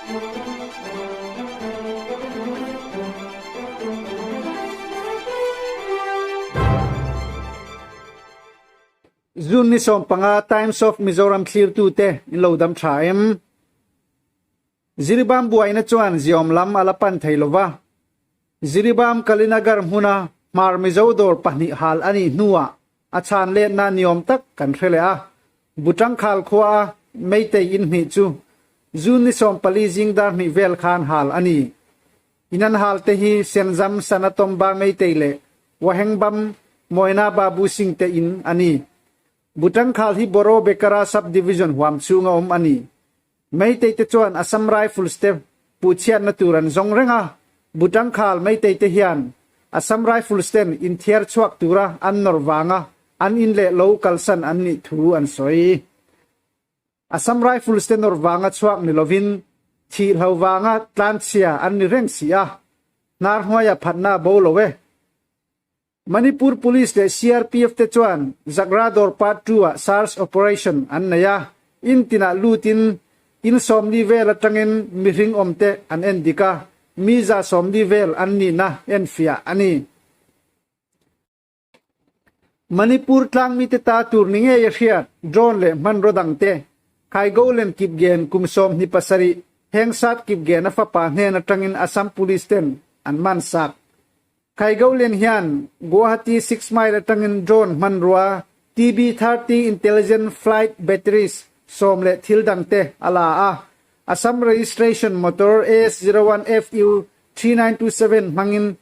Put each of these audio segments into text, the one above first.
June ni 15 Times of Mizoram thlirtute in lo dam tha em? Jiribam buaina chuan ziawm lam a la pan thei lo va. Jiribam Kalinagar hmuna Hmar Mizo dawr pahnih hal a nih hnuah a chhan letna niawm tak kan hre leh a. Butangkhal khua a Meitei in hnih chu June ni 14 zing dar hnih vel khan hal a ni. In an hal te hi Senzam Sanatomba Meitei leh Wahengbam Moina Babu Singh te in a ni. Butangkhal hi Boro Bekara Sub-Division huam chhunga awm a ni. Meitei te chuan Assam Rifles te puhchhiatna tur an zawng reng a, Butangkhal Meitei te hian Assam Rifles ten inthiar chhuak tura an nawr vanga an in leh lo kalsan an nih thu an sawi. Assam Rifles te nawr vanga chhuak ni lovin thihlo vanga tlanchhia an ni reng si a, hnar hnuaia phatna a bo lo e. Manipur Police leh CRPF te chuan Zagrador Part Two-ah search operation an nei a, in tinah lutin in 40 vel atangin mihring awmte an en dik a, mi 140 vel an nihna enfiah a ni. Manipur tlangmite ta tur ni ngei a hriat drone leh hmanraw dangte Khaigolen Kipgen kum 27 Hengsat Kipgen a fapa hnen atangin Assam Police ten an man sak. Khaigolen hian Guwahati Six Mile atangin drone hmanrua TB30 Intelligent Flight Batteries sawm leh thil dangte a la a. Assam Registration Motor AS01FU 3927 hmangin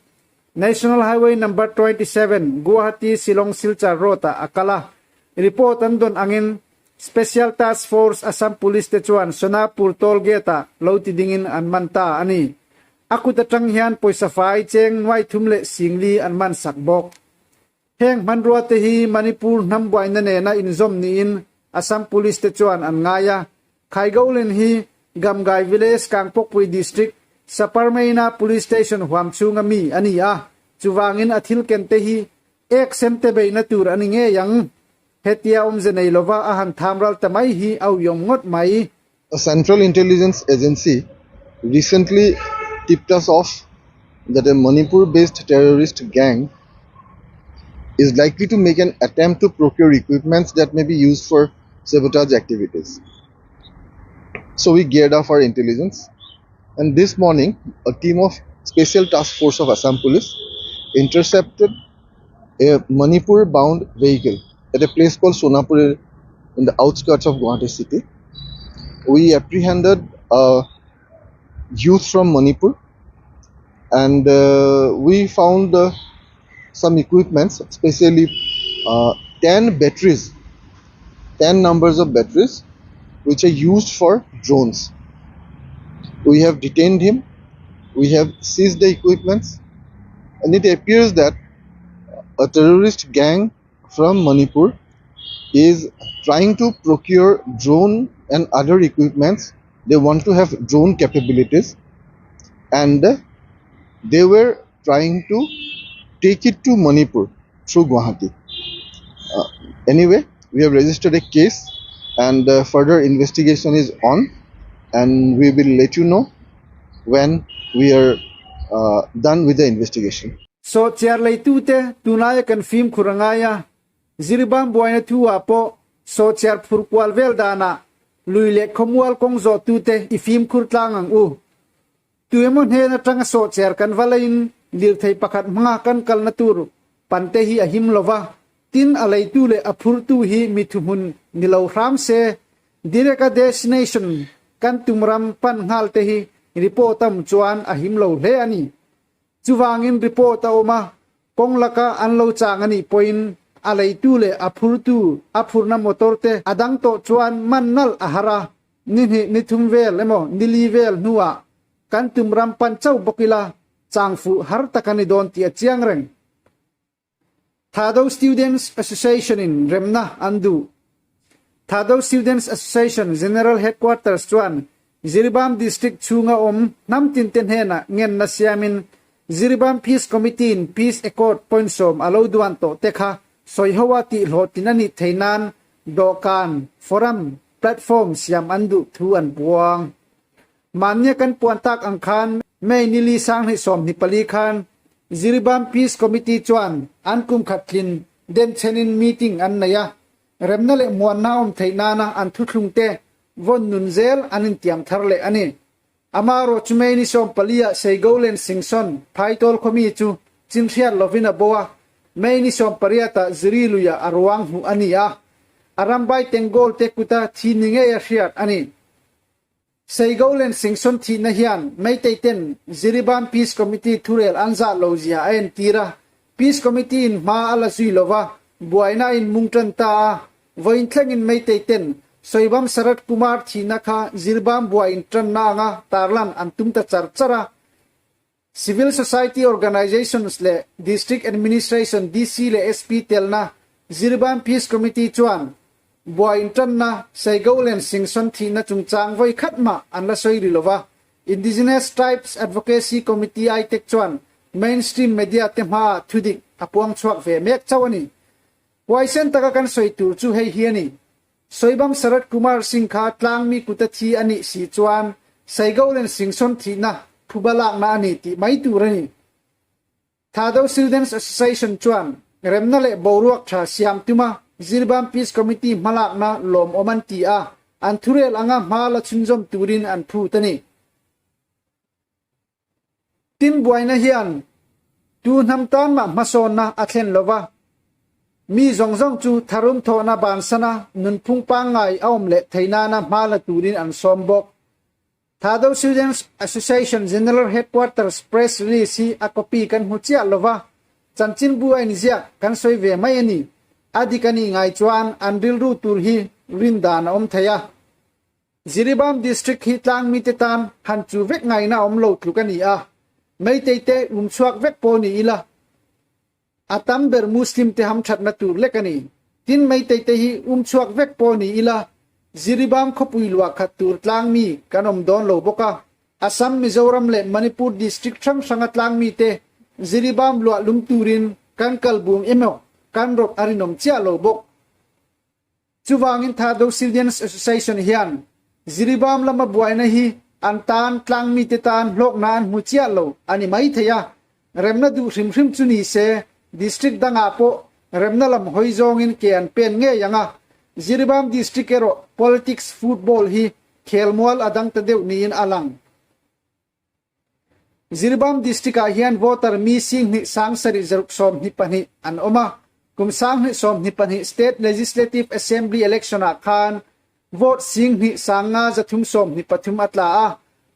National Highway Number 27 Guwahati Shillong Silchar Road-ah a kal a. Report an dawn angin Special Task Force Assam Police te chuan Sonapur Toll Gate-ah lo ti dingin an man ta a ni. A kut atang hian pawisa fai cheng nuai thum leh singli an man sak bawk. Heng hmanrua te hi Manipur hnam buaina nena inzawm niin Assam Police te chuan an ngai a. Khaigolen hi Gamgai Village, Kangpokpui District, Saparmeina Police Station huam chhunga mi a ni a, chuvangin a thil ken te hi ek sem te beihna tur a ni ngei ang. Hetia awmze nei lova a han tham ral ta mai hi a uiawm ngawt mai. A Central Intelligence Agency recently tipped us off that a Manipur-based terrorist gang is likely to make an attempt to procure equipments that may be used for sabotage activities. So we geared up our intelligence and this morning a team of Special Task Force of Assam Police intercepted a Manipur-bound vehicle at a place called Sonapur in the outskirts of Guwahati city. We apprehended a youth from Manipur and we found some equipments, especially 10 batteries, 10 numbers of batteries which are used for drones. We have detained him, we have seized the equipments, and it appears that a terrorist gang from Manipur is trying to procure drone and other equipments. They want to have drone capabilities, and they were trying to take it to Manipur through Guwahati. Anyway, we have registered a case and further investigation is on, and we will let you know when we are done with the investigation. Sawhchiar leitute tunlaia kan fimkhur a ngai a, Jiribam buaina thu-ah pawh sawhchiar phur kual vel danah lui leh khawmual kawng zawhtute i fimkhur tlang ang u. Tu emaw hnen atanga sawhchiar kan va leiin lirthei pakhat hmanga kan kalna tur pante hi a him lo va, tin a leitu leh a phurtu hi mi thuhmun ni lo hram se. Direct a destination kan tum ram pan nghal te hi report a awm chuan a him lo hle a ni. Chuvangin report a awm a, kawng laka an lo chang a nih pawhin a leitu leh a phurtu a phurna motor te a dang tawh chuan man nalh a har a, ni hnih ni thum vel emaw ni li vel hnuah kan tum ram pan chauh bawk ila chang fuh har tak a ni dawn tih a chiang reng. Thado Students Association in remna an duh. Thado Students Association General Headquarters chuan Jiribam District chhunga awm hnam tinte hnenah ngenna siamin Jiribam Peace Committee in Peace Accord point 10 a lo duan tawh te kha sawihoa tihhlawhtlin a nih thei nan dawhkan, forum, platform siam an duh thu an puang. Mahnia kan puan tak ang khan May ni li 2024 khan Jiribam Peace Committee chuan an kum khat tlin denchhenin meeting an nei a, remna leh muanna awm theih nana an thuthlung te vawn nun zel an intiam thar leh a ni. Amaherawh chu May ni 14 ah Seigolen Singson Phaitawl khawmi chu chinhriat lovin a bo a, May ni 18 ah Ziri luiah a ruang hmuh a ni a, a rambai Tenggol te kuta thi ni ngei a hriat a ni. Seigolen Singson thihna hian Meitei ten Jiribam Peace Committee thurel an zah lo zia a entir a, Peace Committee in hma a la zui lova, buaina a inmung tan ta a, vawiin thlengin Meitei ten Soibam Sarath Kumar thihna kha Jiribam buai intanna anga tarlan an tum ta char char a. Civil Society Organizations leh District Administration, DC leh SP telna Jiribam Peace Committee chuan buai intanna Saigolen Singson thihna chungchang vawi khat mah an la sawi ri lova. Indigenous Tribes Advocacy Committee, ITAC, chuan mainstream media te hmaah thudik a puang chhuak ve mek chauh a ni. Huaisen taka kan sawi tur chu hei hi a ni. Soibam Sarath Kumar Singh kha tlangmi kuta thi a nih si chuan Saigolen Singson thihna phuba lakna a ni tih mai tur a ni. Thado Students Association chuan remna leh boruak tha siam tuma Jiribam Peace Committee hmalakna lawmawm an ti a, an thurel anga hma la chhunzawm turin an phut a ni. Tin buaina hian tu hnam tan mah hmasawnna a thlen lo va, mi zawng zawng chu tharum thawhna bansana nunphung pangngai a awm leh thei nana hma la turin an sawm bawk. Thado Students Association General Headquarters press release hi a copy kan hmu chiah lo va, chanchinbu a inziak kan sawi ve mai a ni. A dik a nih ngai chuan an rilru tur hi rin dan a awm thei a. Jiribam District hi tlangmite tan han chu vek ngaihna awm lo tluk a ni a, Meitei te um chhuak vek pawh ni ila a tam ber Muslim te hamthatna tur lek a ni. Tin Meitei te hi um chhuak vek pawh ni ila Jiribam khawpui luah khat tur tlangmi kan awm dawn lo bawk a, Assam, Mizoram leh Manipur District hrang hranga tlangmi te Jiribam luah lum turin kan kal bum emaw kan rawp a rinawm chiah lo bawk. Chuvangin Thado Students Association hian Jiribam lama buaina hi an tan tlangmite tan hlawkna an hmu chiah lo a ni mai thei a, remna duh hrim hrim chu ni se district dangah pawh remna lam hawi zawngin ke an pen ngei ang a, Jiribam district erawh politics football hi khelmual a dang ta deuh niin a lang. Jiribam District-ah hian voter mi 27 622 an awm a, kum 2022 State Legislative Assembly Election-ah khan vote 2 523 a tla a,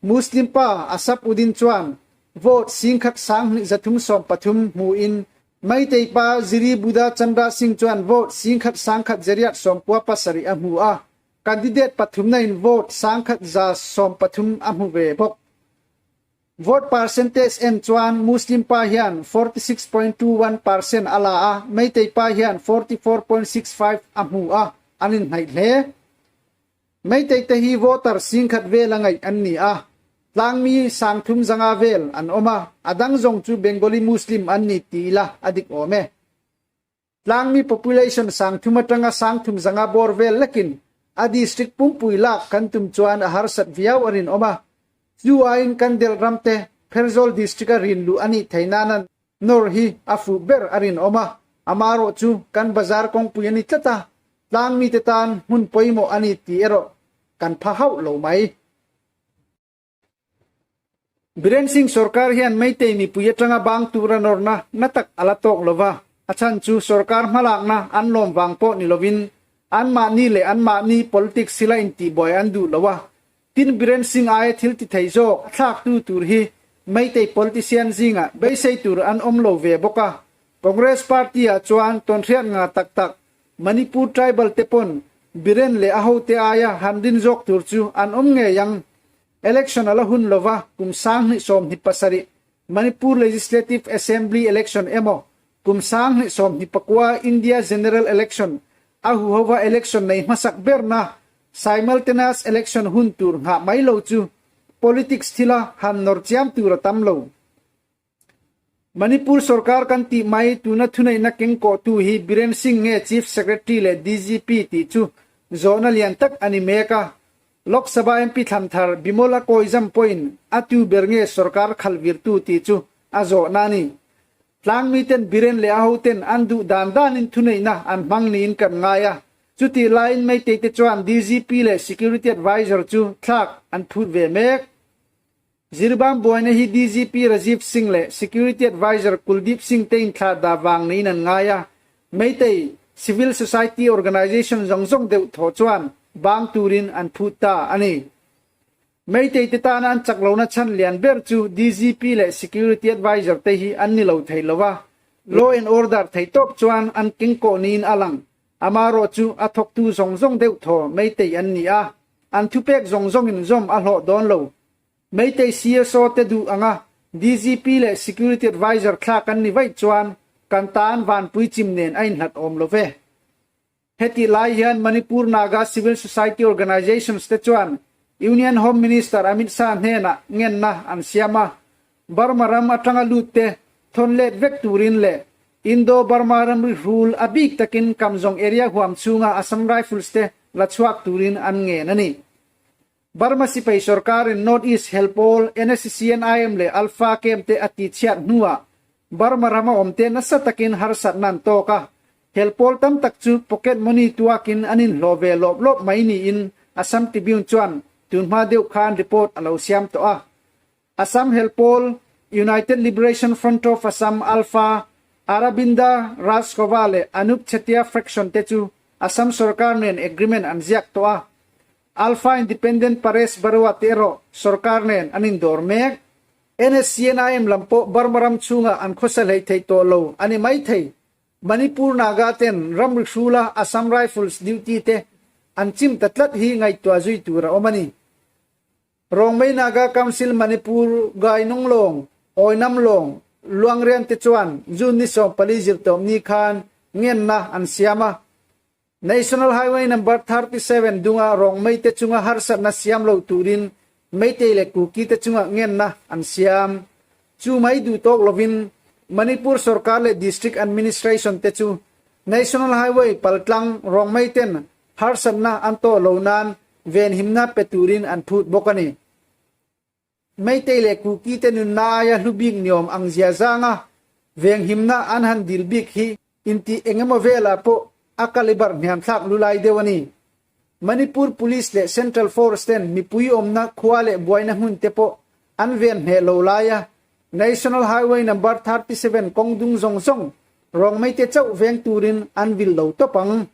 Muslim pa Asap Uddin chuan vote 1 1,313 hmuin Meitei pa Jiri Buddha Chandra Singh chuan vote 1 1,197 a hmu a, Candidate pathumna in vote 1,130 a hmu ve bawk. Vote percentage en chuan Muslim pa hian 46.21% a la a, Meitei pa hian 44.65 a hmu a, an inhnaih hle. Meitei te hi voter 10,000 vel a ngaih an ni a, tlangmi 3,500 vel an awm a, a dang zawng chu Bengali Muslim an ni ti ila a dik awm e. Tlangmi population 3,000 atanga 3,500 bawr vel lekin a district pumpui lak kan tum chuan a harsat viau a rinawm a. Chu aiin kan delh ram te Pherzawl district a rin luh a nih theih nana nawr hi a fuh ber a rinawm a. Amaherawh chu kan bazar kawngpui a ni tlat a, tlangmi te tan hmun pawimawh a ni tih erawh kan pha hauh lo mai. Biren Singh sorkar hian Meitei mipui atanga bang tura nawrna na tak a la tawk lova, a chhan chu sorkar hmalakna an lawm vang pawh ni lovin anmahni leh anmahni politics thila intihbuai an duh lo a. Tin Biren Singh aia thil ti thei zawk a thlaktu tur hi Meitei politician zingah beisei tur an awm lo ve bawk a. Congress party-ah chuan tawnhriat nga tak tak Manipur tribal te pawn Biren leh a hote aia han rin zawk tur chu an awm ngei ang. Election a la hun lova kum 2027 Manipur Legislative Assembly Election emaw kum 2029 India General Election a huhova election nei hmasak berna simultaneous election hun tur nghah mai lo chu politics thila han nawr chiam tur a tam lo. Manipur sorkar kan tih mai tuna thuneihna keng kawhtu hi Biren Singh nge Chief Secretary leh DGP tih chu zawhna lian tak a ni mek a. Lok Sabha MP thlan thar Bimol Akoijam pawhin a tu ber nge sorkar khalh virtu tih chu a zawhna a ni. Tlangmiten Biren leh a hoten an duh dan danin thuneihna an hmang niin kan ngai a. Chutih laiin Meitei te chuan DGP leh Security Advisor chu thlak an phut ve mek. Jiribam buaina hi DGP Rajiv Singh leh Security Advisor Kuldeep Singh te inthlah dah vang niin an ngai a. Meitei Civil Society Organisation zawng zawng deuh thaw chuan bang turin an phut ta a ni. Meitei te tana an chak lohna chhan lian ber chu DGP leh Security Advisor te hi an ni lo thei lo a, Law and Order theihtawp chuan an kengkawh niin a lang. Amarawh chu a thawktu zawng zawng deuh thaw Meitei an ni a, an thupek zawng zawngin zawm a hlawh dawn lo. Meitei CSO te duh anga DGP leh Security Advisor thlak an ni vaih chuan kan tan vanpui chim nen a inhlat awm lo ve. Hetih lai hian Manipur Naga Civil Society Organisations te chuan Union Home Minister Amit Shah hnenah ngenna an siam a, Burma ram atanga lut te thawn let vek turin leh Indo-Burma ramri hrul a bik takin Kamzong area huam chhunga Assam Rifles te la chhuak turin an ngen a ni. Burma sipai sorkarin North East hel pawl NSCN-IM leh Alpha camp te a tihchhiat hnuah Burma rama awmte nasa takin harsatna an tawk a, hel pawl tam tak chu pocket money tuakin an inhlawh ve lawp lawp mai niin Assam Tribune chuan tunhma deuh khan report a lo siam tawh a. Assam hel pawl United Liberation Front of Assam, Alpha, Arabinda Rajkhowa leh Anup Chetia faction te chu Assam sorkar nen agreement an ziak tawh a. Alpha Independent Paresh Barua te erawh sorkar nen an indawr mek. NSCNIM lam pawh Burma ram chhungah an khawsa hleih theih tawh lo a ni mai thei. Manipur Naga ten ramri hrula Assam Rifles duty te an chim ta tlat hi ngaihtuah zui tur a awm a ni. Rongmei Naga Council Manipur Gainung Lawng, Awinam Lawng, Luangrian te chuan June ni 14 zirtawpni khan ngenna an siam a. National Highway Number 37 dunga Rongmei te chunga harsatna siam lo turin Meitei leh Kuki te chunga ngenna an siam. Chu mai duh tawk lovin Manipur sorkar leh District Administration te chu National Highway paltlang Rongmei ten harsatna an tawh lo nan venhimna pe turin an phut bawk a ni. Meitei leh Kuki te nunna aia hlu bik niawm ang zia zanga venghimna an han dil bik hi intih engemaw velah pawh a caliber hniamthlak lulai deuh a ni. Manipur Police leh Central Force ten mipui awmna khua leh buaina hmun te pawh an ven hneh lo laia National Highway Number 37 kawng dung zawng zawng Rongmeite chauh veng turin an vil lo tawp ang.